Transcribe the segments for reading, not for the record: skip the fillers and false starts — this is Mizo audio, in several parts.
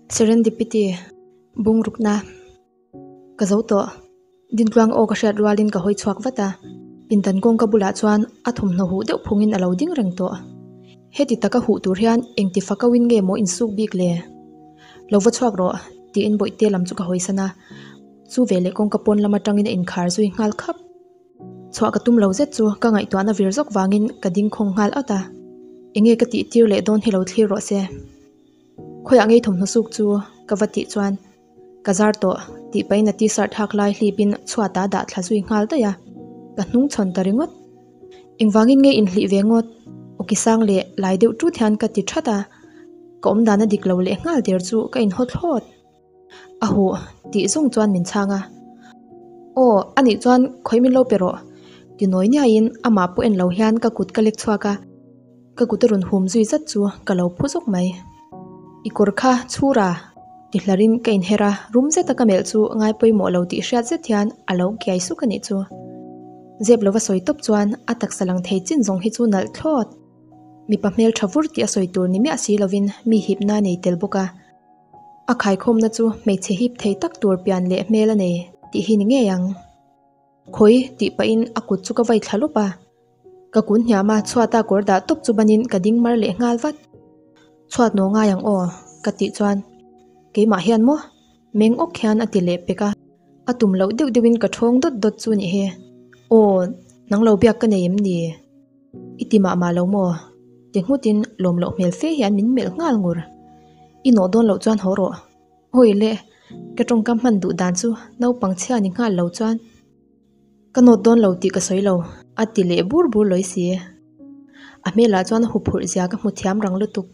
Serendipity, Bungrukna, Ka zo tawh. Dintluang aw ka hriat rualin ka hawi chhuak vat a, pindan kawngka bulah chuan a thawmhnaw huh deuh phungin a lo ding reng tawh. Heti taka huh tur hian engti fakauin nge maw insuk bik le? Lo va chhuak rawh, tiin Bawihte lam chu ka hawi san a, chu veleh kawngka pawn lam atangin a inkhar zui nghal khap. Chhuah ka tum lo zet chu ka ngaihtuahna vir zawk vangin ka ding khawng nghal at a, enge ka tih tir leh dawn hi lo thlir rawh se. Khawiah ngei thawmhnaw suk chu ka va tih chuan ka zar tawh tih pahin a t-shirt hak lai hlipin chhuatah a dah thla zui nghal daih a, ka hnung chhawn ta ringawt. Engvangin nge inhlih ve ngawt? Awki sang leh lai deuh tut hian ka ti that a, ka awmdan a dik lo leh nghal der chu ka inhaw thlawt. A huh tih zawng chuan min chhang a. Aw, anih chuan khawi min lo pe rawh ti nawi niaiin amah pawh en lo hian ka kut ka lek chhuak a, ka kut a rawn hum zui zat chu ka lo phu zawk mai. I kawr kha chhur a? ti hlarin ka inher a, rum zeta ka melh chu ngai pawimawh lo tih hriat zet hian a lo kiai suk a nih chu. Zep lova sawi tawp chuan a taksa lang thei chin zawng hi chu nalh thlawt. Mipa hmeltha vur tih a sawi tur ni miah si lovin mi hipna a nei tel bawk a. A khaikhawmna chu hmeichhe hip thei tak tur pian leh hmel a nei tih hi ni ngei ang. Khawi tih pahin a kut chu ka vai thla lawp a, ka kun hniam a chhuata kawr dah tawp chu banin ka ding mar leh nghal vat. Chhuat naw ngai ang aw ka tih chuan keimah hian maw meng awk hian a ti leh pek a, a tum loh deuh deuhin ka thawng dawt dawt chu nih hi. Aw nang lo biak ka nei em ni? I ti mah mah lo maw? Ti nghutin lawm loh hmel fe hian min melh nghal ngur. I nawh dawn loh chuan haw rawh. Hawi le, ka tawngkam hman duh dan chu naupang chhia ni nghal lo chuan ka nawt dawn lo tih ka sawi lo, a ti leh bur bur lawi si. A hmelah chuan a huphurh zia ka hmu thiam rang lutuk.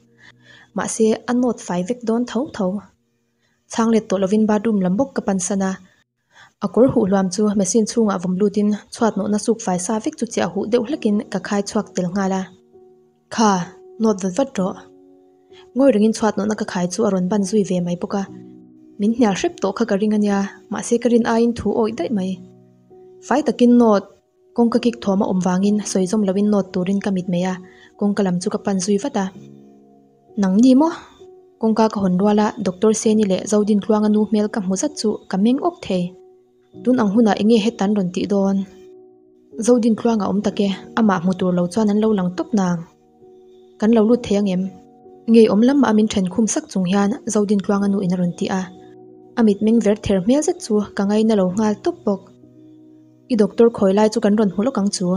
Mahse, a nawt fai vek dawn tho tho. Chhang let tawh lovin bathroom lam bawk ka pansan a. A kawr huh hluam chu machine chhungah vawm lutin chhuat nawhna suk fai sa vek chu chiah huh deuh hlekin ka khai chhuak tel nghal a. Kha, nawt vat vat rawh. Ngawi rengin chhuat nawhna ka khai chu a rawn ban zui ve mai bawk a. Min hnial hrep tawh kha ka ring a nia, mahse ka rin aiin thu awih daih mai. Fai takin nawt, kawngka kik thawm a awm vangin sawi zawm loin nawt turin ka mit mai a, kawngka lam chu ka pan zui vat a. Nang ni maw? Kawngka ka hawn rual a, Doctor Seni leh Zodin Tluanga nu hmel ka hmu zat chu ka meng awk thei. Tun ang hunah enge hetan rawn tih dawn? Zodin Tluanga awm tak e, amah hmu tur lo chuan an lo lang tawp nang. Kan lo lut thei angem? Ngei awm lamah min then khum sak chung hian Zodin Tluanga nu in a rawn ti a. A mitmeng ver ther hmel zet chu ka ngaina lo nghal tawp bawk. I doctor khawi lai chu kan rawn hmu lawk ang chu.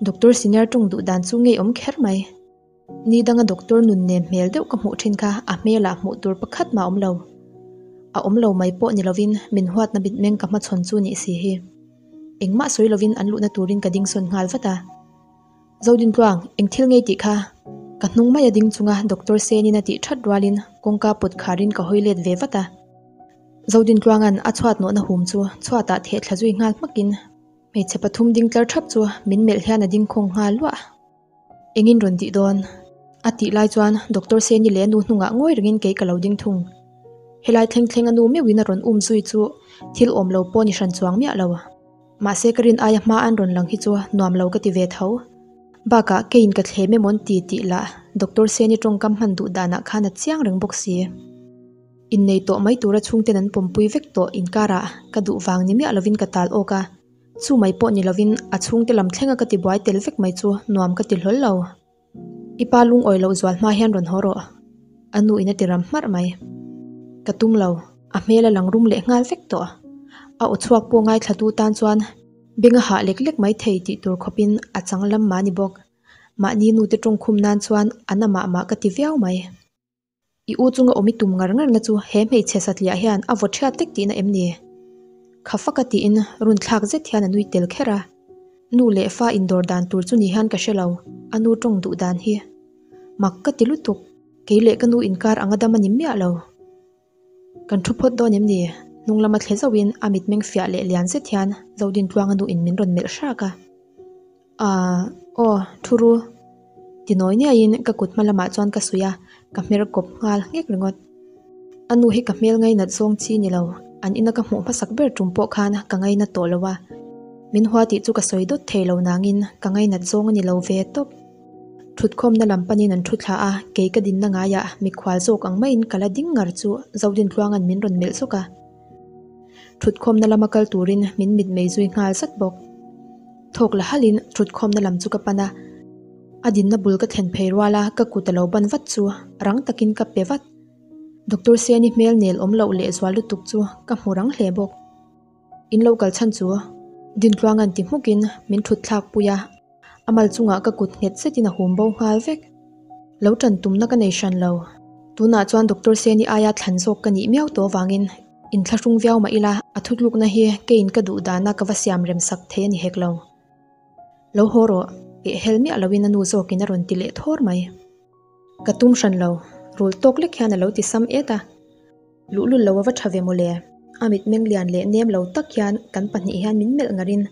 Doctor senior ṭawng duh dan chu ngei awm kher mai. Ni danga doctor nun nem hmel deuh ka hmuh thin kha a hmelah hmuh tur pakhat mah a awm lo. A awm lo mai pawh ni lovin min huatna mitmeng ka hmachhawn chu nih si hi. Engmah sawi lovin an luhna turin ka ding sawn nghal vat a. Zodintluang, eng thil ngei tih kha? Ka hnung mai a ding chunga doctor Senin a tih that rualin kawngka put kharin ka hawi let ve vat a. Zodintluanga'n a chhuat nawhna hum chu chhuatah theh thla zui nghal hmakin hmeichhe pathum ding tlar thap chu min melh hian a ding khawng nghal luah. Engin rawn tih dawn? A tih lai chuan Doctor Seni leh a nu hnungah ngawi rengin kei ka lo ding thung. Helai thleng thleng a nu meuhin a rawn um zui chu thil awm lo pawh ni hran chuang miah lo. Mahse ka rin aia hma an rawn lang hi chu nuam lo ka ti ve tho. Bakah keiin ka thlem emaw an ti tih lah Doctor Seni tawngkam hman duh danah khan a chiang reng bawk si. Innei tawh mai tura chhungten an pawmpui vek tawh inkarah ka duh vang ni miah lovin ka tal awk a. Chu mai pawh ni lovin a chhungte lam thlenga ka tibuai tel vek mai chu nuam ka ti hlawl lo. I pa lungawi loh zual hma hian rawn haw rawh. A nu in a ti ram hmarh mai. Ka tum lo, a hmel a lang rum leh nghal vek tawh. A aw chhuak pawh ngaithlatu tan chuan beng a hah lek lek mai thei tih tur khawpin a chang lam mah ni bawk. Mahni nute tawngkhum nan chuan a na mah mah ka ti viau mai. I u chunga awm i tum ngar ngar na chu he hmeichhe satliah hian a vaw ṭhiat vek tihna em ni? Kha faka tiin run thlak zet hian a nui tel kher a. Nu leh fa indawr dan tur chu ni hian ka hre lo, a nu ṭawng duh dan hi. Mak ka ti lutuk, kei leh ka nu inkar anga dam a ni miah lo. Kan thu phawt dawn em ni? Hnung lama thle zauhin a mitmeng fiah leh lian zet hian Zodintluanga nu in min rawn melh hrak a. Aaa aw thu ru ti nawi niaiin ka kut hma lamah chuan ka suih a, ka hmer kawp nghal nghek ringawt. A nu hi ka hmel ngainat zawng chi ni lo, an ina ka hmuh hmasak ber tum pawh khan ka ngaina tawh lo a, min hua tih chu ka sawi dawt thei lo nangin ka ngainat zawng a ni lo ve tawp. Thutkhawmna lam panin an thu thla a, kei ka dinna ngaiah mikhual zawk ang maiin ka la ding ngar chu Zodintluanga'n min rawn melh zawk a. Thutkhawmna lama kal turin min mitmei zui nghal zat bawk. Thawk la halin thutkhawmna lam chu ka pan a, a dinna bul ka thlen phei ruala ka kut a lo ban vat chu rang takin ka pe vat. Doctor Seni hmel nel awm loh leh zual lutuk chu ka hmu rang hle bawk. In lo kal chhan chu Dintluanga'n ti hmukin min thut thlak pui a, a mal chungah ka kut nghet zetin a hum bo nghal vek. Lo tan tumna ka nei hran lo. Tunah chuan Doctor Seni aia thlan zawk ka nih miau tawh avangin inthlahrung viau mah ila a thutlukna hi keiin ka duh dana ka va siam rem sak thei a ni hek lo. Lo haw rawh, pehhel miah loin a nu zawkin a rawn ti leh thawr mai. Ka tum hran lo, rul tawk lek hian a lo ti sam et a. Luhlul lo a va tha ve mawle. A mitmeng lian leh nem lo tak hian kan pahnih hian min melh ngarin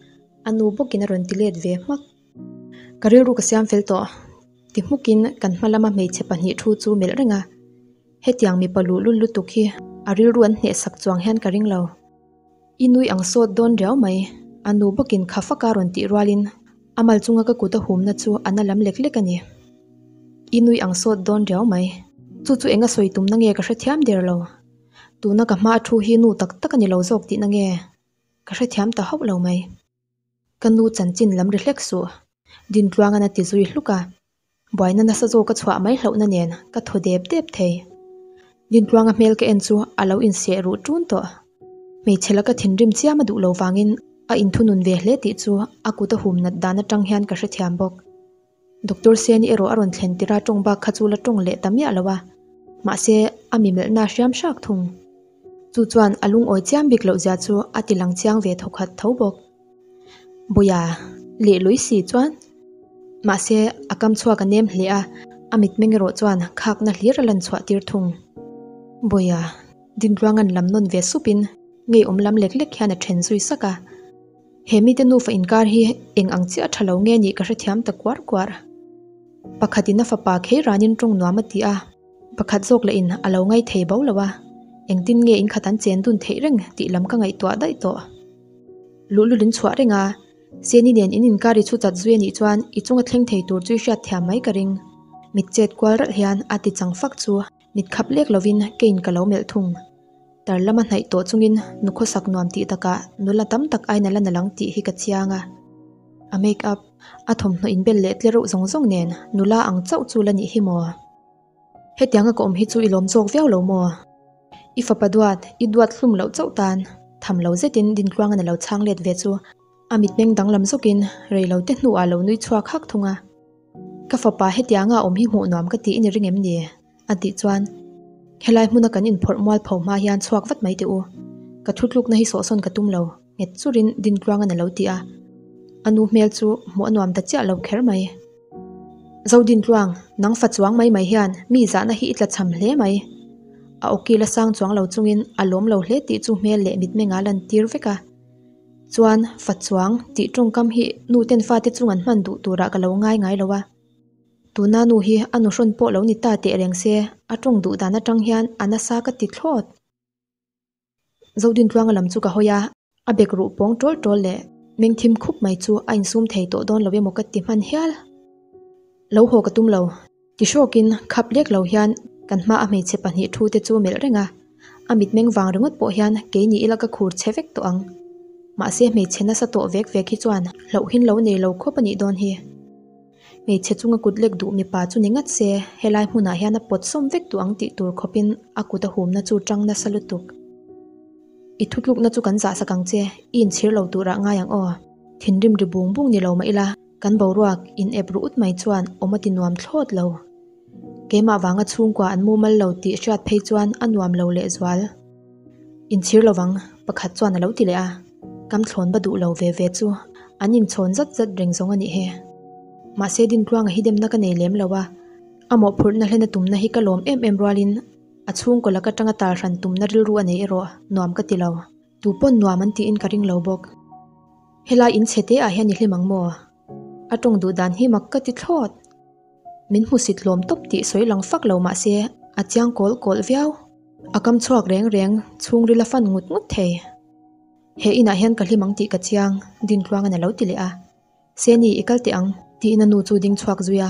a nu bawkin a rawn ti let ve hmak. Ka rilru ka siam fel tawh ti hmukin kan hma lama hmeichhe pahnih thu chu melh reng a. Hetiang mipa luhlul lutuk hi a rilru an hnehsak chuang hian ka ring lo. I nui ang sawt dawn riau mai, a nu bawkin kha faka rawn tih rualin a mal chunga ka kut a humna chu a na lam lek lek a ni. I nui ang sawt dawn riau mai, chu chu enga sawi tumna nge ka hrethiam der lo. Tuna ka hma a thu hi nu tak tak a ni lo zawk tihna nge ka hrethiam ta hauh lo mai. Ka nu chanchin lam ri hlek suh, Dintluangan a ti zui hluk a. Buaina nasa zawk a chhuah mai hlauhna nen ka thaw dep dep thei. Dintluanga hmel ka en chu a lo inseh ruh ṭun tawh. Hmeichhe laka thinrim chiam a duh lo vangin a inthunun ve hle tih chu a kut a hum nat dan aṭang hian ka hrethiam bawk. Doctor Seni erawh a rawn thlen tirh a tawng bak kha chu la tawng leh ta miah lo a, mahse a mi melhna hriam hrak thung. Chu chuan a lungawi chiam bik loh zia chu a ti lang chiang ve thawkhat tho bawk. Buia leh lui si chuan mahse a kam chhuak a nem hle a, a mitmeng erawh chuan khakna hlir a lan chhuah tir thung. Buia Dintluanga'n lam nawn ve supin ngeiawm lam lek lek hian a then zui sak a. He mite nufa inkar hi eng ang chiah tha lo nge nih ka hrethiam ta kuar kuar. Pakhatin a fapa khei ranin tawng nuam a ti a, pakhat zawk lah in a lo ngai thei bo lo a, engtin nge inkhat an chen dun theih reng tih lam ka ngaihtuah daih tawh. Luhlul in chhuah reng a, Seni nen in inkar i chhu chat zui a nih chuan i chunga thleng thei tur chu i hriatthiam mai ka ring. Mit chet kual ralh hian a ti chang fak chu. Mit khap lek lovin keiin ka lo melh thung. Tar lama hnaih tawh chungin nu khawsak nuam tih takah nula tam tak aina la na lang tih hi ka chiang a. A make up, a thawmhnaw inbel leh tle reuh zawng zawng nen nula ang chauh chu la nih hi maw? Hetianga ka awm hi chu i lawm zawk viau lo maw? I fapa duat, i duat hlum loh chauh tan tham lo zetin Dintluangan a lo chhang let ve chu a mitmeng danglam zawkin reilote hnuah a lo nui chhuak hak thung a. Ka fapa hetianga awm hi hmuh nuam ka tih i ni ring em ni? A tih chuan, Helai hmuna kan inphawrh mual pho hma hian chhuak vat mai teh u. Ka thutlukna hi sawhsawn ka tum lo, nghet churin Dintluangan a lo ti a. A nu hmel chu hmuh a nuam ta chiah lo kher mai. Zo Dintluang, nang fa chuang mai mai hian mi zahna hi i tlachham hle mai. A awki la sang chuang lo chungin a lawm lo hle tih chu hmel leh mitmeng a lantir vek a. Chuan, fa chuang tih tawngkam hi nu ten fate chung an hman duh turah ka lo ngai ngai lo a. Tuna nu hi a nuhrawn pawh lo ni ta teh reng se, a tawng duh dan atang hian a nasa ka ti thlawt. Zodintluanga lam chu ka hawi a, a bek ruh pawng tawl tawl leh meng thim khup mai chu a insum thei tawh dawn lo emaw ka ti hman hial. Lo haw ka tum lo. Ti hrawkin khap lek lo hian kan hma a hmeichhe pahnih thu te chu melh reng a, a mitmeng vang ringawt pawh hian kei ni ila ka khur che vek tawh ang. Mahse hmeichhe nasa tawh vek vek hi chuan hlauhin lo nei lo khawp a nih dawn hi. Hmeichhe chunga kut lek duh mipa chu ni ngat se helai hmunah hian a pawt sawm vek duh ang tih tur khawpin a kut a humna chu tang nasa lutuk. I thutlukna chu kan zahsak ang che, i inchhir lo turah ngai ang aw. Thinrim ri bung bung ni lo mah ila, kan boruak in ep ru ut mai chuan awm a ti nuam thlawt lo. Keimah vanga chhungkua an mumal lo tih hriat phei chuan a nuam lo lehzual. Inchhir lovang, pakhat chuan a lo ti leh a. Kam thlawn va duh lo ve ve chu an inchhawn zat zat reng zawng a nih hi. Mahse Dintluanga hi demna ka nei lem lo a, a mawhphurhna hlena tumna hi ka lawm em em rualin a chhungkaw laka tanga tar hran tumna rilru a nei erawh nuam ka ti lo. Tu pawn nuam an tiin ka ring lo bawk. Helai in chhe te ah hian i hlim ang maw? A tawng duh dan hi mak ka ti thlawt. Min hmusit hlawm tawp tih sawi lang fak lo mah se a chiang kawl kawl viau. A kam chhuak reng reng chhungril a fan ngut ngut thei. He inah hian ka hlim ang tih ka chiang, Dintluangan a lo ti leh a. Seni, i kal teh ang, tiin a nu chu ding chhuak zui a.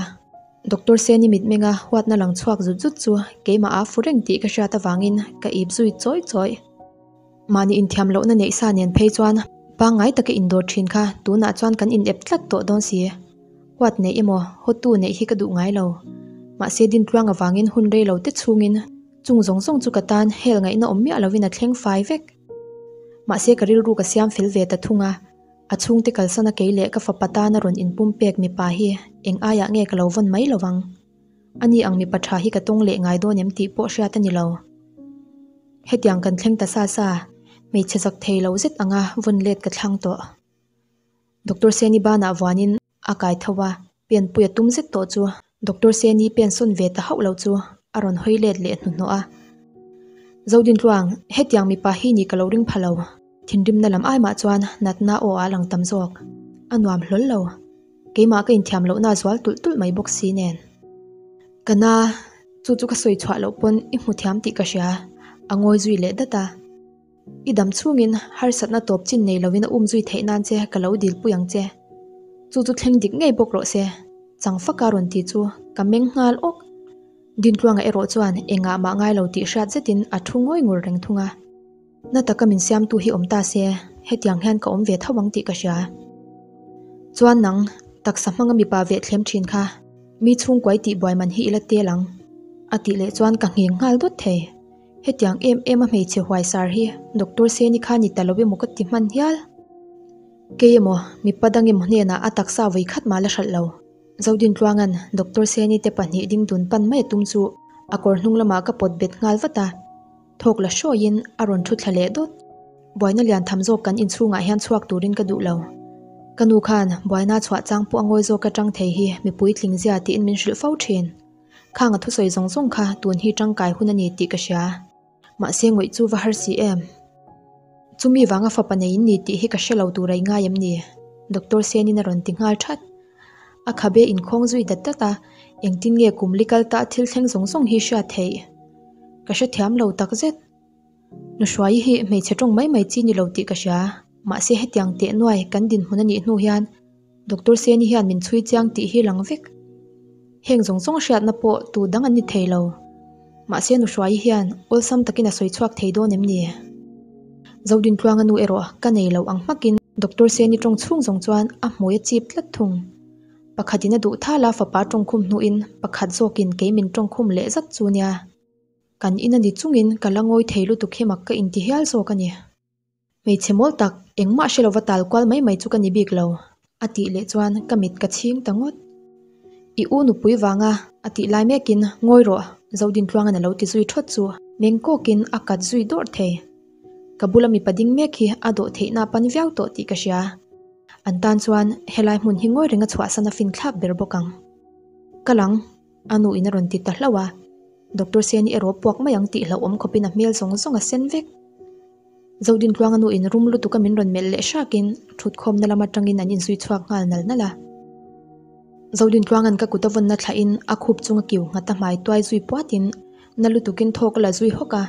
Doctor Seni mitmenga huatna lang chhuak zut zut chu keimah a fu reng tih ka hriat avangin ka ip zui chawi chawi. Mahni inthiam lohna neih sa nen phei chuan pangngai taka indawr thin kha tunah chuan kan inep tlat tawh dawn si. Huat neih emaw hawtu neih hi ka duh ngai lo. Mahse Dintluang avangin hun rei lo te chhungin chung zawng zawng chu ka tan hel ngaihna awm miah lovin a thleng fai vek. Mahse ka rilru ka siam fel ve ta thung a, a chhungte kalsana kei leh ka fapa tana rawn inpumpek mipa hi eng aiah nge ka lo vawn mai lo vang. Ani ang mipa tha hi ka tawng leh ngai dawn em tih pawh hriat a ni lo. Hetiang kan thleng ta sa sa, hmeichhe zak thei lo zet anga vawn let ka thlang tawh. Doctor Seni banah vuanin a kai tho a, pen pui a tum zet tawh chu Doctor Seni pen sawn ve ta hauh lo chu a rawn hawi let leh hnuhnawh a. Zodintluang, hetiang mipa hi ni ka lo ring pha lo. Thinrimna lam ai mah chuan natna aw ah lang tam zawk. A nuam hlawl lo. Keimah ka inthiam lohna a zual tulh tulh mai bawk si nen. Ka na, chu chu ka sawi chhuah loh pawn i hmu thiam tih ka hria, a ngawi zui leh dat a. I dam chhungin harsatna tawp chin nei lovin a um zui theih nan che ka lo dilpui ang che. Chu chu thleng dik ngei bawk rawh se, chang faka rawn ti chu ka meng nghal awk. Dintluanga erawh chuan engah mah ngai lo tih hriat zetin a thu ngawi ngur reng thung a. Na taka min siamtu hi awm ta se, hetiang hian ka awm ve tho ang tih ka hria. Chuan nang, taksa hmanga mipa veh thlem thin kha, mi chhungkuai tih buai man hi i la tel ang, a tih leh chuan ka nghing nghal dawt thei. Hetiang em em a hmeichhe huaisar hi Doctor Seni kha ni ta lo emaw ka ti hman hial. Kei emaw, mipa dang emaw hnenah a taksa vawi khat mah la hralh lo. Zodintluanga'n Doctor Seni te pahnih ding dun pan mai a tum chu a kawr hnung lamah ka pawt bet nghal vat a. Thawk la hrawiin a rawn thu thla leh dawt. Buaina lian tham zawk kan inchhungah hian chhuak turin ka duh lo. Ka nu khan buaina chhuah chang pawh a ngawi zawk atang thei hi mipui tling zia tiin min hrilh fo thin. Khang a thusawi zawng zawng kha tun hi tangkai hun a ni tih ka hria. Mahse ngawih chu va har si em? Chumi vanga fapa nei in ni tih hi ka hre lo tur a i ngai em ni? Doctor Senin a rawn ti nghal that. A khabe inkhawng zui dat dat a, engtin nge kum li kal ta thil thleng zawng zawng hi hriat theih? Ka hrethiam lo takzet. Nuhruai hi hmeichhe tawng mai mai chi ni lo tih ka hria, mahse hetiang teh nuai kan dinhmun a nih hnu hian Doctor Seni hian min chhui chiang tih hi lang vek. Heng zawng zawng hriatna pawh tu dang an ni thei lo. Mahse Nuhruai hian awlsam takin a sawi chhuak thei dawn em ni? Zodintluanga nu erawh ka nei lo ang hmakin Doctor Seni tawng chhung zawng chuan a hmui a chip tlat thung. Pakhatin a duh thal a fapa tawngkhum hnuin pakhat zawkin kei min tawngkhum leh zat chu nia. Kan in a ni chungin ka la ngawi thei lutuk hi mak ka inti hial zawk a ni. Hmeichhe mawl tak, engmah hre lova tal kual mai mai chu ka ni bik lo, a tih leh chuan ka mit ka chhing ta ngawt. I u nupui vanga a tih lai mekin ngawi rawh, Zodintluangan a lo ti zui thawt chu meng kawkin a kat zui dawrh thei. Ka bula mipa ding mek hi a dawh theihna a pan viau tawh tih ka hria. An tan chuan helai hmun hi ngawi renga chhuahsan a finthlak ber bawk ang. Ka lang. A nu in a rawn ti ta hlauh a, Doctor Seni erawh puak mai ang tih hlauhawm khawpin a hmel zawng zawng a sen vek. Zodintluanga nu in rum lutuk a min rawn melh leh hrakin thutkhawmna lam atangin an inzui chhuak nghal nal nal a. Zodintluanga'n ka kut a vawnna thlahin a khup chunga kiu nghat a hmai tuai zui puatin na lutukin thawk a la zui hawk a,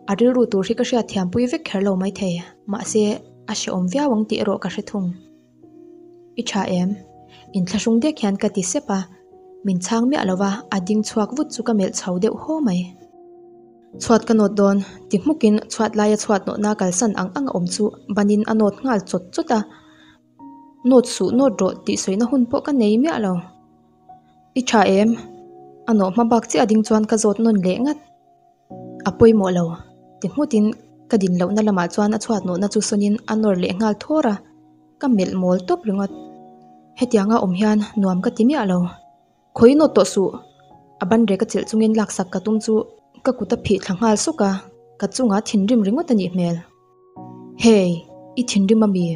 a rilru tur hi ka hriatthiampui vek kher lo maithei, mahse a hrehawm viau ang tih erawh ka hre thung. I tha em? Inthlahrung dek hian ka ti sep a, min chhang miah lova a ding chhuak vut chu ka melh chho deuh haw mai. Chhuat ka nawt dawn, ti hmukin chhuat laia chhuat nawhna kalsan ang ang a awm chu banin a nawt nghal chawt chawt a, Nawt suh nawt rawh tih sawina hun pawh ka nei miah lo. I tha em? A nawh hma bak chiah ding chuan ka zawt nawn leh ngat. A pawimawh lo, ti nghutin ka din lohna lamah chuan a chhuat nawhna chu sawnin a nawr leh nghal thawr a, ka melh mawl tawp ringawt. Hetianga awm hian nuam ka ti miah lo. Khawi nawt tawh suh! A ban rek a chelh chungin laksak ka tum chu ka kut a phih thla nghal sawk a, ka chungah thinrim ringawt a nih hmel. Hey! I thinrim a mi?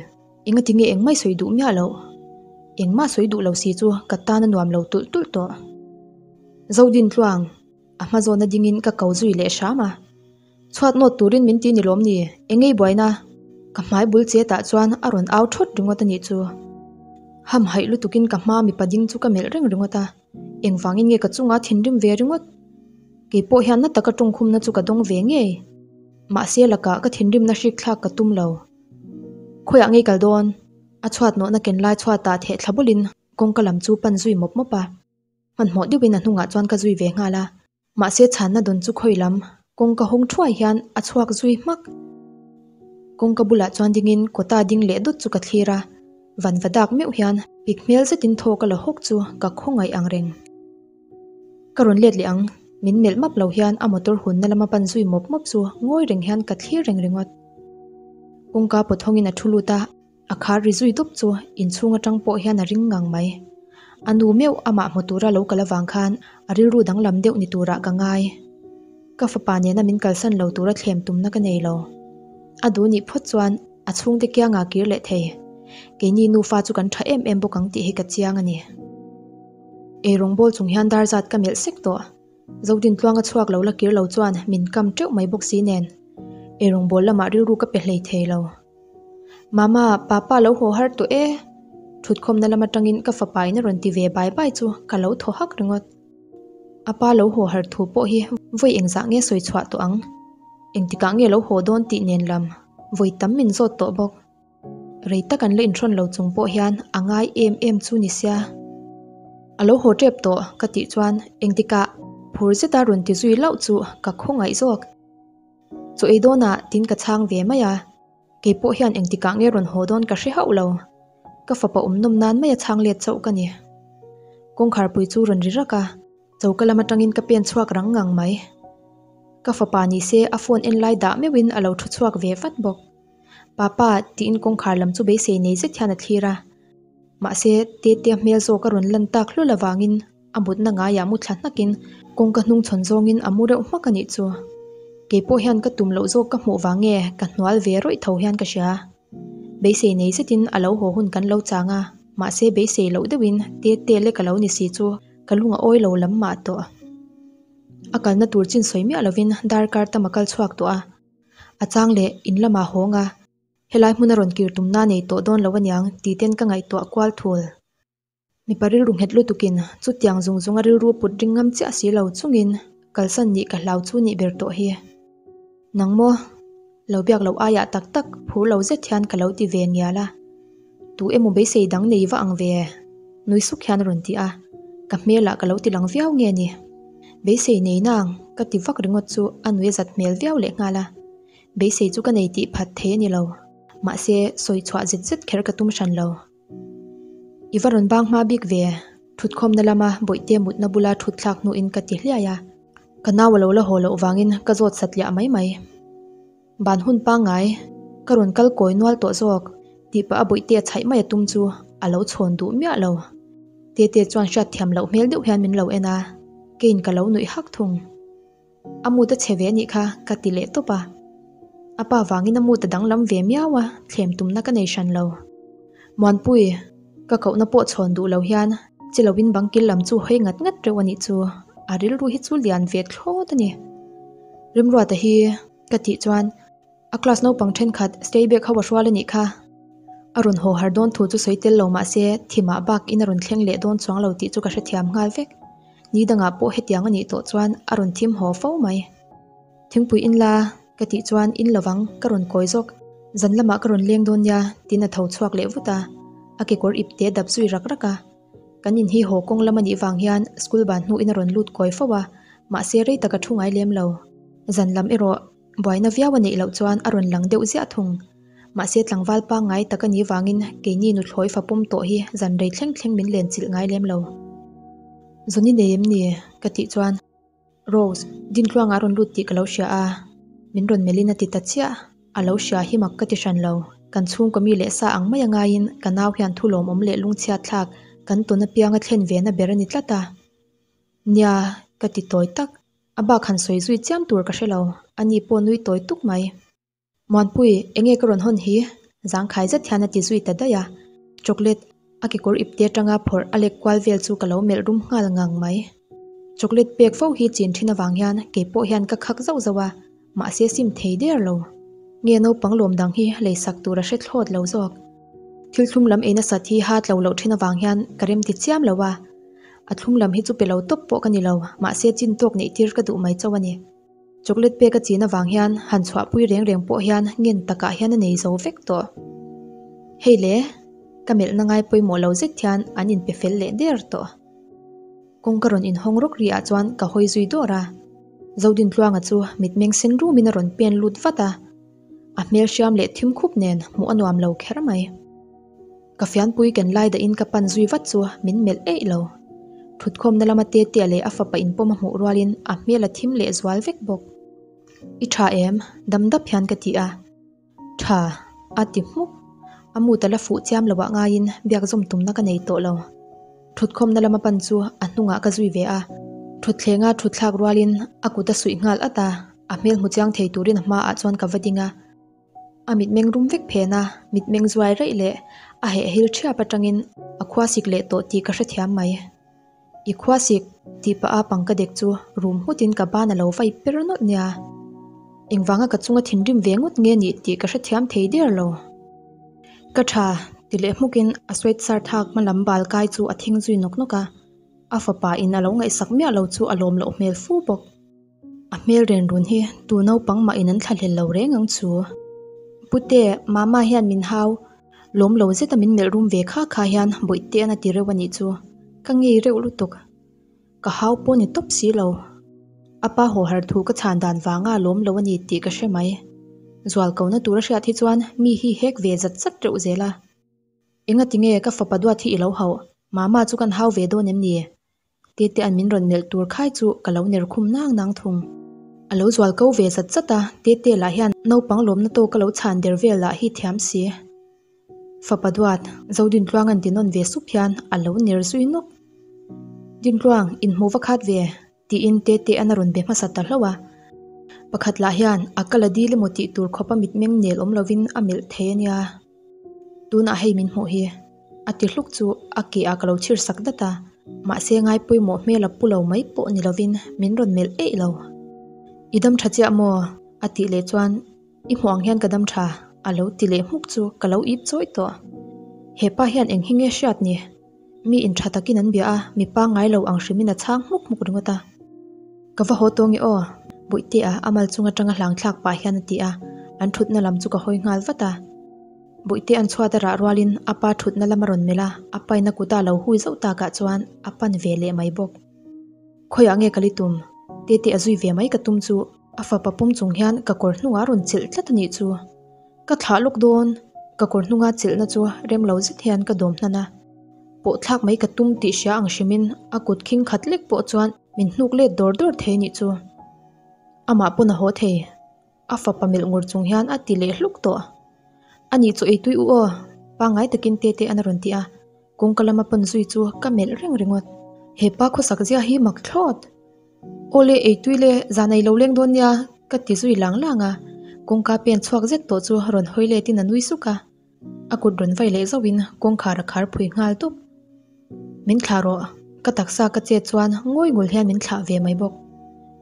Engati nge engmah i sawi duh miah loh? Engmah sawi duh lo si chu ka tan a nuam lo tulh tulh tawh. Zodintluang! A hma zawna dingin ka ko zui leh hram a. Chhuat nawt turin min ti ni lawm ni? Engei buaina? Ka hmai bul che tah chuan a rawn au thawt ringawt a nih chu. Ham haih lutukin ka hma mipa ding chu ka melh reng ringawt a. Engvangin nge ka chunga thinrim ve ringawt? Kei pawh hian na taka tawngkhumna chu ka dawng ve ngei. Mahse lakah ka thinrimna hrik thlak ka tum lo. Khawiah ngei kal dawn? A chhuat nawhna ken lai chhuatah theh thla bulin kawngka lam chu pan zui mawp mawp a. Hmanhmawh deuhin a hnungah chuan ka zui ve nghal a. Mahse chhanna dawn chu khawi lam kawngka hawng thuai hian a chhuak zui hmak. Kawngka bulah chuan dingin kawta ding leh dawt chu ka thlir a, van va dak meuh hian pik hmel zetin thaw ka la hawk chu ka khawngaih ang reng. Ka rawn let leh ang, min melh map lo hian a motor hunna lama pan zui mawp mawp chu ngawi reng hian ka thlir reng ringawt. Kawngka pawt hawngin a thu lut a. A khar ri zui dup chu inchhung atang pawh hian a ring ngang mai. A nu meuh amah hmu tura lo kal avang khan a rilru danglam deuh ni turah ka ngai. Ka fapa nena min kalsan lo tura thlem tumna ka nei lo. A duh nih phawt chuan a chhungte kiangah kir leh thei. Keini nufa chu kan tha em em bawk ang tih hi ka chiang a ni. Eirawng bawl chung hian dar zat ka melh sek tawh. Zodin tluanga chhuak lo la kir lo chuan min kam teuh mai bawk si nen. Eirawng bawl lamah rilru ka pe hlei thei lo. Mama, papa lo haw har tawh e. Thutkhawmna lam atangin ka fapa in a rawn ti ve bai bai chu ka lo thaw hak ringawt. A pa lo haw har thu pawh hi vawi engzah nge sawi chhuah tawh ang? Engtikah nge lo haw dawn tih nen lam vawi tam min zawt tawh bawk. Rei tak an la inhrawn lo chung pawh hian a ngai em em chu ni sia. A lo haw tep tawh ka tih chuan engtikah phur zeta rawn ti zui lauh chu ka khawngaih zawk. Chaw ei dawnah tin ka chhang ve mai a, kei pawh hian engtikah nge rawn haw dawn ka hre hauh lo. Ka fapa awm nawm nan mai a chhang let chauh ka ni. Kawngkharpui chu rawn ri rak a, choka lam atangin ka pen chhuak rang ngang mai. Ka fapa ni se a phone en lai dah meuhin a lo thu chhuak ve vat bawk. Papa tiin kawngkhar lam chu beisei nei zet hian a thlir a, mahse Tetea hmel zawk a rawn lan tak hlul avangin A mutna ngaiah mu thla hnakin kawngka hnung chhawn zawngin a mu reuh hmak a nih chu. Kei pawh hian ka tum loh zawk ka hmuh vang nge ka hnual ve rawih tho hian ka hria. Beisei nei zetin a lo haw hun kan lo chang a, mahse beisei loh deuhin te te lek a lo ni si chu ka lung a awi lo lam mah tawh. A kalna tur chin sawi miah lovin darkar tam a kal chhuak tawh a, a chang leh in lamah hawng a, helai hmun a rawn kir tumna nei tawh dawn lo aniang tih ten ka ngaihtuah kual thul. Mipa rilru nghet lutukin chutiang zung zunga rilru put ring ngam chiah si lo chungin kalsan nih ka hlau chu nih ber tawh hi. Nang maw? Lo biak loh aiah tak tak phur lo zet hian ka lo ti ve ngial a. Tu emaw beisei dang nei va ang ve? Nui suk hian a rawn ti a, ka hmelah ka lo ti lang viau nge ni? Beisei nei nang ka ti vak ringawt chu a nui a zat hmel viau lehnghal a. Beisei chu ka nei tih phat thei a ni lo. Mahse sawi chhuah zet zet kher ka tum hran lo. I va rawn bang hma bik ve, thutkhawmna lama bawihte mutna bula thut thlak hnuin ka ti hliai a, ka nau a lo la haw loh vangin ka zawt satliah mai mai. Ban hun pangngai, ka rawn kal kawi nual tawh zawk, tih pah a bawihte a chhaih mai a tum chu a lo chhawn duh miah lo. Tete chuan hriatthiam loh hmel deuh hian min lo en a, keiin ka lo nuih hak thung. A mut a chhe ve anih kha ka ti leh tawp a. A pa vangin a mut a danglam ve miau a, thlem tumna ka nei hran lo. Muanpui, ka kohna pawh chhawn duh lo hian chi lovin bangkil lam chu hawi ngat ngat reuh anih chu, a rilru hi chu lian ve thlawt a ni. Rimruata hi ka tih chuan A class naupang thenkhat stay back ho a hrual a nih kha. A rawn haw har dawn thu chu sawi tel lo mah se thimah bak in a rawn thleng leh dawn chuang lo tih chu ka hrethiam nghal vek. Ni dangah pawh hetiang a nih tawh chuan a rawn thim haw fo mai. Thingpui in la ka tih chuan in lovang ka rawn kawi zawk. Zan lamah ka rawn leng dawn nia tiin a tho chhuak leh vut a. A kekawr ip te dap zui rak rak a. Kan in hi haw kawng lam a nih vang hian school ban hnuin a rawn lut kawi fo a, mahse rei tak a thu ngai lem lo. Zan lam erawh Buaina viau a neih loh chuan a rawn lang deuh ziah thung. Mahse tlangval pangngai tak a nih vangin keini nuthlawi fa pawm tawh hi zan rei thleng thleng min len chilh ngai lem lo. Zawn i nei em ni? ka tih chuan Rose, Dintluangah a rawn lut tih ka lo hria a, min rawn melhin a ti ta chiah. A lo hria hi mak ka ti hran lo. Kan chhungkaw mi leh sa ang mai a ngaiin ka nau hian thu lawmawm leh lungchhiat thlak kan tawn apianga thlen ve na ber a ni tlat a. Nia, ka ti tawi tak. A bak han sawi zui chiam tur ka hre lo, a ni pawh nui tawi tuk mai. Muanpui, enge ka rawn hawn hi? Zangkhai zet hian a ti zui ta daih a. Chocolate a kekawr ipte atanga phawrh a lek kual vel chu ka lo melh rum nghal ngang mai. Chocolate pek fo hi chin thin avang hian kei pawh hian ka khak zauh zauh a, mahse sim thei der lo. Nge naupang lawm dang hi lei sak tur a hre thlawt lo zawk. Thil thlum lam ei nasat hi ha tlo loh thin avang hian ka rem ti chiam lo a. A thlum lam hi chu pe lo tawp pawh ka ni lo, mahse chin tawk neih tir ka duh mai chauh a ni. Chocolate pek a chin avang hian han chhuahpui reng reng pawh hian ngen takah hian a nei zo vek tawh. Hei le, ka melhna ngai pawimawh lo zet hian an inpe fel leh der tawh. Kawngka rawn inhawng rawk ri ah chuan ka hawi zui dawr a. Zodintluanga chu mitmeng sen rumin a rawn pen lut vat a. A hmel hriam leh thim khup nen hmuh a nuam lo kher mai. Ka fianpui ken lai dahin ka pan zui vat chu min melh eih lo. Thutkhawmna lama Tetea leh a fapa inpawm a hmuh rualin a hmel a thim leh zual vek bawk. I tha em? Dam dap hian ka ti a. Tha, a ti hmuk. A mood a la fuh chiam loh ah ngaiin biak zawm tumna ka nei tawh lo. Thutkhawmna lama pan chu a hnungah ka zui ve a. Thutthleng a thutthlak rualin a kut a suih nghal at a, a hmel hmu chiang thei turin a hmaah chuan ka va ding a. A mitmeng rum vek phen a, mitmeng zuai raih leh a hehhil thiap atangin a khua sik leh tawh tih ka hrethiam mai. I khua sik tih pah a pangka dek chu rum nghutin ka ban a lo vai per nawlh nia. Engvanga ka chunga thinrim ve ngawt nge nih tih ka hrethiam thei der lo. Ka tha ti leh hmukin a sweatshirt hak hma lam bal kai chu a thing zui nawk nawk a, a fapa in a lo ngaihsak miah lo chu a lawm loh hmel fu bawk. A hmel ren run hi tu naupang mah in an thlahlel lo reng ang chu. Pute, Mama hian min hau lawm lo zeta min melh rum ve kha kha hian bawihte an a ti reuh a nih chu. Ka ngei reuh lutuk. Ka hau pawh ni tawp si lo. A pa haw har thu ka chhan dan vanga lawm lo a ni tih ka hre mai. Zual ko na tur a hriat hi chuan mi hi hek ve zat zat reuh zel a. Engati nge ka fapa duat hi i lo hauh? Mama chu kan hau ve dawn em ni? Tetea'n min rawn melh tur khai chu ka lo ner khum nang nang thung. A lo zual ko ve zat zat a, Tete lah hian naupang lawmna tawk a lo chhan der vel lah hi thiam si. Fapa duat, Zodintluanga'n ti nawn ve sup hian a lo ner zui nawk. Dintluang, inhmuh va khat ve, tiin Tetea'n a rawn be hmasa ta hlauh a. Pakhat lah hian a kal a dil emaw tih tur khawpa mitmeng nel awm lovin a melh thei a nia. Tunah hei min hmuh hi. A ti hluk chu a ke ah ka lo chhir sak dat a, mahse ngai pawimawh hmel a pu lo mai pawh ni lovin min rawn melh eih lo. I dam tha chiah maw? A tih leh chuan I hmuh ang hian ka dam tha a lo ti leh hmuk chu ka lo ip chawi tawh. He pa hian eng hi nge hriat ni? Mi in tha takin an bia a, mi pangngai lo ang hrimin a chhang hmuk hmuk ringawt a. Ka va haw tawng i aw, Bawihtea a mal chung atanga hlang thlak pah hian a ti a, an thutna lam chu ka hawi nghal vat a. Bawihte an chhuat a rah rualin a pa thutna lam a rawn melh a, a paina kuta a lo hui zauh takah chuan a pan ve leh mai bawk. Khawiah nge ka li tum? Tete a zui ve mai ka tum chu a fapa pawm chung hian ka kawr hnungah a rawn chilh tlat a nih chu. Ka thlah lawk dawn, ka kawr hnunga chilhna chu rem lo zet hian ka dawm hnan a. Pawh thlak mai ka tum tih hria ang hrimin a kut khing khat lek pawh chuan min hnuk let dawr dawr thei nih chu. Amah pawn a haw thei. A fapa melh ngur chung hian a ti leh hluk tawh. A nih chu eitui u aw, pangngai takin Tete an a rawn ti a, kawngka lama pawn zui chu ka melh reng ringawt. He pa khawsak zia hi mak thlawt. Awle eitui le, zan ei lo leng dawn nia, ka ti zui lang lang a, kawngka pen chhuak zet tawh chu rawn hawi letin a nui suk a. A kut rawn vai leh zauhin kawngkhar a khar phui nghal dup. Min thlah rawh, ka taksa ka chet chuan ngawi ngul hian min thlah ve mai bawk.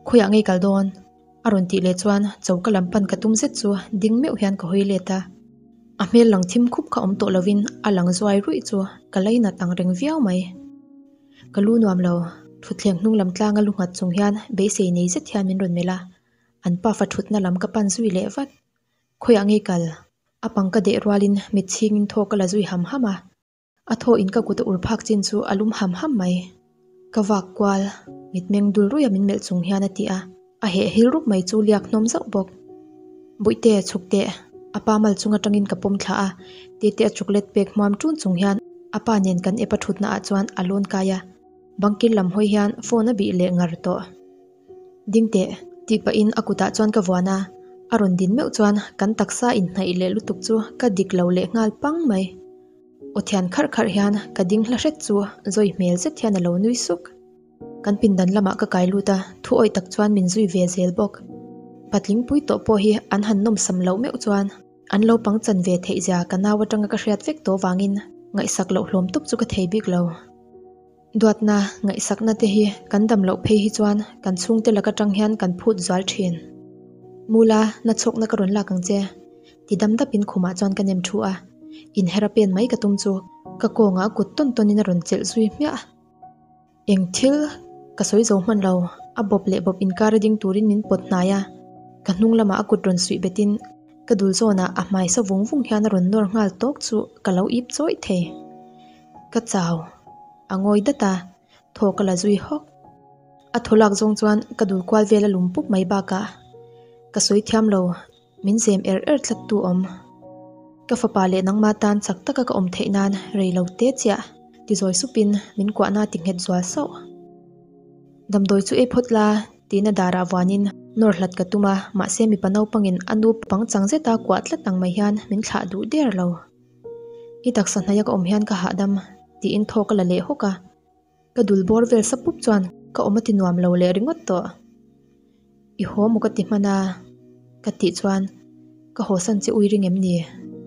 Khawiah ngei kal dawn? A rawn tih leh chuan choka lam pan ka tum zet chu ding meuh hian ka hawi let a. A hmel lang thim khup kha awm tawh lovin a lang zuai ruih chu ka lainat ang reng viau mai. Ka lu nuam lo, thutthleng hnung lam tlanga lu nghat chung hian beisei nei zet hian min rawn melh a, an pafa thutna lam ka pan zui leh vat. Khawiah ngei kal? A pang ka deh rualin mit chhingin thaw ka la zui ham ham a. A thaw in ka kut a ur phak chin chu a lum ham ham mai. Ka vak kual, mitmeng dul ruia min melh chung hian a ti a, a heh hil rup mai chu liak hnawm zauh bawk. Bawihte, chhuk teh, a pa mal chung atangin ka pawm thla a, Tete a chocolate pek hmuam ṭun chung hian a pa nen kan ep a thutna ah chuan a lawn kai a, bangkil lam hawi hian phone a bih leh ngar tawh. Ding teh, tih pahin a kutah chuan ka vuan a, a rawn din meuh chuan kan taksa inhnaih leh lutuk chu ka dik lo leh nghal pang mai. Aw thian kharh kharh hian ka ding hla hret chu zawi hmel zet hian a lo nui suk. Kan pindan lamah ka kai lut a, thu awih tak chuan min zui ve zel bawk. Patling pui tawh pawh hi an han nawmsam loh meuh chuan an lo pang chan ve theih zia ka nau atanga ka hriat vek tawh vangin ngaihsak loh hlawm tawp chu ka thei bik lo. Duatna, ngaihsakna te hi kan dam loh phei hi chuan kan chhungte lak atang hian kan phut zual thin. Mula, na chhawkna ka rawn lak ang che. Ti dam dapin khumah chuan ka nem thu a, inher a pen mai ka tum chu ka kawngah a kut tawn tawnin a rawn chelh zui hmiah. Eng thil ka sawi zo hman lo, a bawp leh bawp inkar a ding turin min pawt hnai a, ka hnung lamah a kut rawn suih betin ka dul zawnah a hmai sa vung vung hian a rawn nawr nghal tawk chu ka lo ip chawih thei. Ka chau. A ngawi dat a. Thaw ka la zui hawk. A thaw lak zawng chuan ka dul kual vel a lum pup mai bakah ka sawi thiam lo, min zem er er tlat tu awm. Ka fapa leh nangma tan chak taka ka awm theih nan rei lo te chiah ti zawi supin min kuahna ti nghet zual sauh. Damdawi chu ei phawt la tiin a darah vuanin nawr hlat ka tum a, mahse mipa naupangin a nu pangchang zeta kuah tlat ang mai hian min thlah duh der lo. I taksa hnaia ka awm hian ka hahdam tiin thaw ka la leh hawk a. Ka dul bawr vel sa pup chuan ka awm a ti nuam lo leh ringawt tawh. I haw maw ka ti hman a? Ka tih chuan ka haw san che ui ring em ni?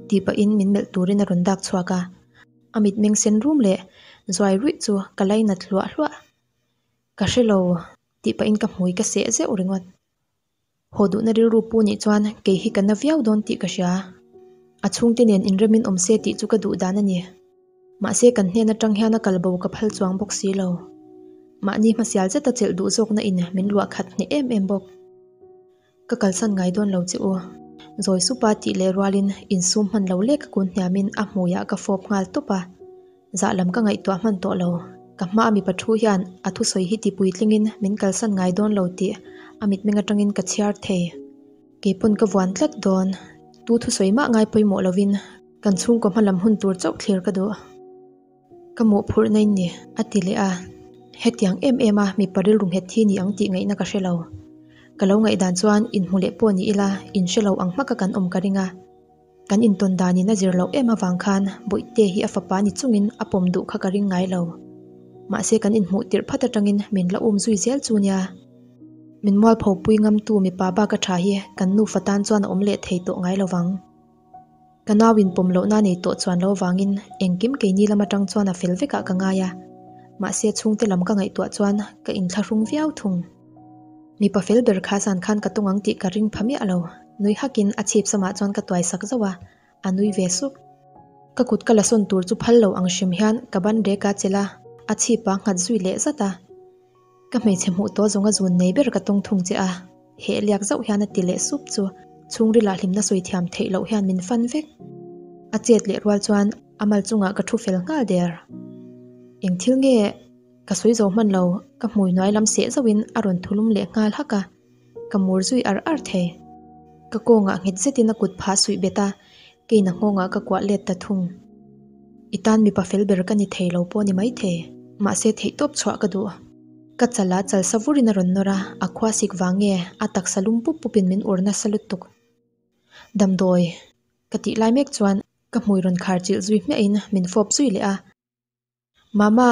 Tih pahin min melh turin a rawn dak chhuak a, a mitmeng sen rum leh zuai ruih chu ka lainat hluah hluah. Ka hre lo tih pahin ka hmui ka seh zeuh ringawt. Haw duhna rilru pu nih chuan kei hi ka na viau dawn tih ka hria. A chhungte nen inremin awm se tih chu ka duh dan a ni. Mahse kan hnen atang hian a kal bo ka phal chuang bawk si lo. Mahni hmasial zeta chelh duh zawkna in min luah khat hneh em em bawk. Ka kalsan ngai dawn lo che u. Zawi supa tih leh rualin insum hman lo lek a kun hniamin a hmuiah ka fawp nghal tawp a. Zah lam ka ngaihtuah hman tawh lo. Ka hma a mipa thu hian a thusawi hi ti puitlingin min kalsan ngai dawn lo tih a mitmeng atangin ka chhiar thei. Kei pawn ka vuan tlat dawn. Tu thusawi mah ngai pawimawh lovin kan chhungkaw hma lam hun tur chauh thlir ka duh. Ka mawhphurhna in ni, a ti leh a. Hetiang em em a mipa rilru nghet hi ni ang tih ngaihna ka hre lo. Ka lo ngaihdan chuan inhmu leh pawh ni ila inhre lo ang hmaka kan awm ka ring a. Kan intawn danin a zir loh em avang khan Bawihte hi a fapa ni chungin a pawm duh kha ka ring ngai lo. Mahse kan inhmuh tirh phat atangin min la um zui zel chu nia. Min mualpho pui ngamtu mipa bak a tha hi kan nufa tan chuan a awm leh thei tawh ngai lovang. Ka nau in pawm lohna nei tawh chuan lo vangin engkim keini lam atang chuan a fel vekah ka ngai a. Mahse chhungte lam ka ngaihtuah chuan ka inthlahrung viau thung. Mipa fel ber kha zan khan ka tung ang tih ka ring pha miah lo. Nui hakin a chhip samah chuan ka tuai sak zauh a, a nui ve suk. Ka kut ka la sawn tur chu phal lo ang hrim hian ka ban rek a chelh a, a chhip a nghat zui leh zat a. Ka hmeichhe hmuh tawh zawnga zun nei ber ka tawng thung che a, heh liak zauh hian a ti leh sup chu chhungril ah hlimna sawi thiam theih loh hian min fan vek. A chet leh rual chuan a mal chungah ka thu fel nghal der. Eng thil nge? Ka sawi zo hman lo, ka hmui hnuai lam seh zauhin a rawn thulum leh nghal hak a, ka mur zui ar ar thei. Ka kawngah nghet zetin a kut phah suih bet a, keina nghawngah ka kuah let ta thung. I tan mipa fel ber ka ni thei lo pawh ni maithei, mahse theihtawp chhuah ka duh. Ka chal a chal sa vurin a rawn nawr a, a khua sik vang nge a taksa lum pup pupin min ur nasa lutuk. Damdawi ka tih lai mek chuan ka hmui rawn khar chilh zui hmiahin min fawp zui leh a. Mama,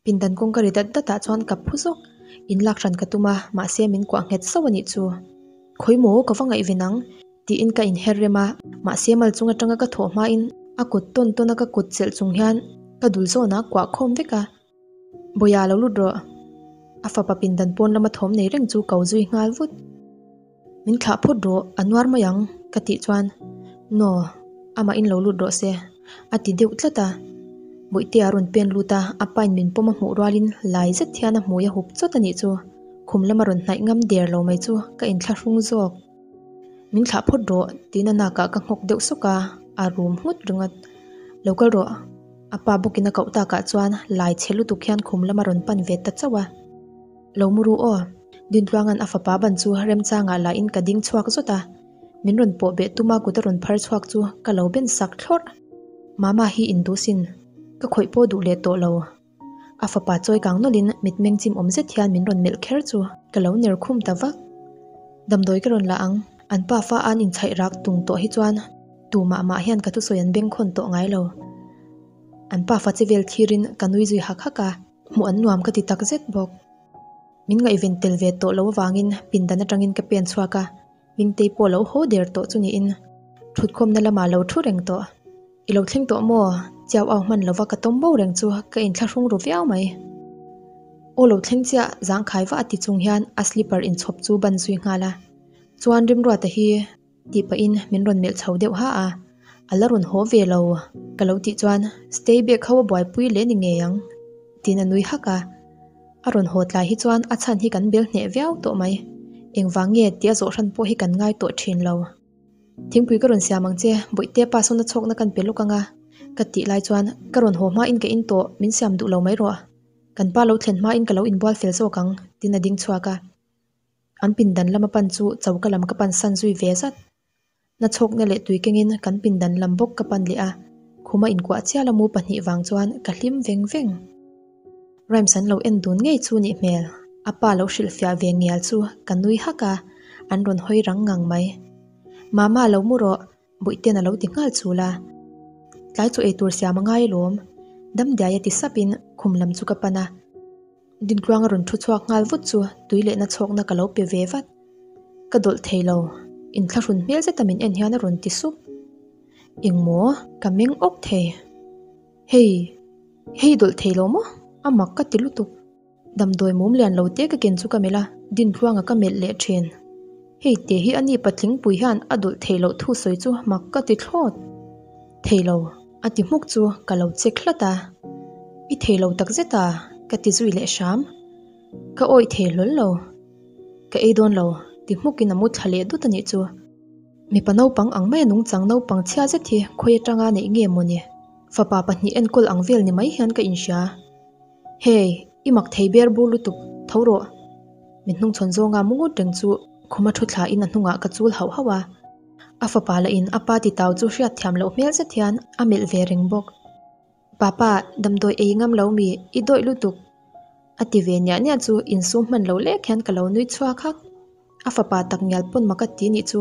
pindan kawngka ri dat dat ah chuan ka phu zawk. In lak hran ka tum a, mahse min kuah nghet sauh a nih chu. Khawi maw, ka va ngaihven ang, tiin ka inher rem a, mahse mal chung atanga ka thawh hmain a kut tawn tawn a ka kut chelh chung hian ka dul zawn a kuah khawm vek a. Bawia lo lut rawh. A fapa pindan pawn lama thawm nei reng chu ko zui nghal vut. Min thlah phawt rawh, a nuar mai ang, ka tih chuan, Naw, amah in lo lut rawh se, a ti deuh tlat a. Bawihtea a rawn pen lut a, a pain min pawm a hmuh rualin lai zet hian a hmui a hup chawt a nih chu. Khum lama rawn hnaih ngam der lo mai chu ka inthlahrung zawk. Min thlah phawt rawh, tiin a nakah ka nghawk deuh sawk a, a rum nghut ringawt. Lo kal rawh, a pa bawkin a koh takah chuan lai chhe lutuk hian khum lama rawn pan ve ta chauh a. Lo mu ru aw. Dintluanga'n a fapa ban chu remchangah la in ka ding chhuak zawt a, min rawn pawh beh tuma kut a rawn phar chhuak chu ka lo ben sak thlawrh. Mama hi in duh sin, ka khawih pawh duh leh tawh lo. A fapa chawi kang nawlhin mitmeng chim awm zet hian min rawn melh kher chu ka lo ner khum ta vak. Damdawi ka rawn la ang, an pa fa an inchhaih rak tung tawh hi chuan tumah mah hian ka thusawi an bengkhawn tawh ngai lo. An pa fa che vel thirin ka nui zui hak hak a, hmuh an nuam ka ti tak zet bawk. Min ngaihven tel ve tawh lo avangin pindan atangin ka pen chhuak a, Hmingtei pawh lo haw der tawh chu niin thutkhawmna lamah lo thu reng tawh. I lo thleng tawh maw? Chiau au hman lova ka tawm bo reng chu ka inthlahrung ru viau mai. Aw lo thleng chiah zangkhai va a ti chung hian a slipper inchhawp chu ban zui nghal a. Chuan Rimruata hi tih pahin min rawn melh chho deuh ha a, a la rawn haw ve lo ka lo tih chuan stay back ho a buaipui leh ni ngei ang tiin a nui hak a. A rawn haw tlai hi chuan a chhan hi kan bel hneh viau tawh mai. Engvang nge tih a zawh hran pawh hi kan ngai tawh thin lo. Thingpui ka rawn siam ang che, Bawihte pa sawn a chhawkna kan pe lawk ang a ka tih lai chuan ka rawn haw hmain ka in tawh, min siam duh lo mai rawh. Kan pa lo thlen hmain ka lo inbual fel zawk ang, tiin a ding chhuak a. An pindan lama pan chu choka lam ka pan san zui ve zat. Nachhawkna leh tui kengin kan pindan lam bawk ka pan leh a, khuma inkuah chiala mu pahnih vang chuan ka hlim veng veng. Rhymes an lo en dun ngei chu nih hmel, a pa lo hrilhfiah ve ngial chu ka nui hak a, an rawn hawi rang ngang mai. Mama lo mu rawh, Bawihten a lo ti nghal chul a. Tlai chu eitur siam a ngai alawm, Damdiai a ti sapin khum lam chu ka pan a. Dintluang a rawn thu chhuak nghal vut chu tui lehna chhawkna ka lo pe ve vat. Ka dawlh thei lo, inthlahrun hmel zeta min en hian a rawn ti sup. Engmaw? Ka meng awk thei. Hei, hei dawlh thei lo maw? A mak ka ti lutuk. Damdawi mum lian lo te ka ken chu ka melh a, Dintluanga ka melh leh thin. Hei te hi a ni patlingpui hian a dawlh thei loh thu sawi chu mak ka ti thlawt. Thei lo, a ti hmuk chu ka lo check hlat a. I thei lo tak zet a, ka ti zui leh hram. Ka awih thei hlawl lo. Ka ei dawn lo, ti hmukin a mu thla leh dut a nih chu. Mipa naupang ang maia nungchang naupang chhia zet hi khawi atanga neih nge mawni? Fapa pahnih enkawl ang vel ni mai hian ka inhria. Hey, i mak thei ber bur lutuk, tho rawh. Min hnungchhawn zawnga mu ngut reng chu khuma thu thla in a hnungah ka chul hauh hauh a. A fapa lah in a pa ti tau chu hriat thiam loh hmel zet hian a melh ve reng bawk. Papa, damdawi ei ngam lo mi, i dawih lutuk. A ti ve niah niah chu insum hman lo lek hian ka lo nui chhuak hak. A fapa tak ngial pawn mak a ti nih chu.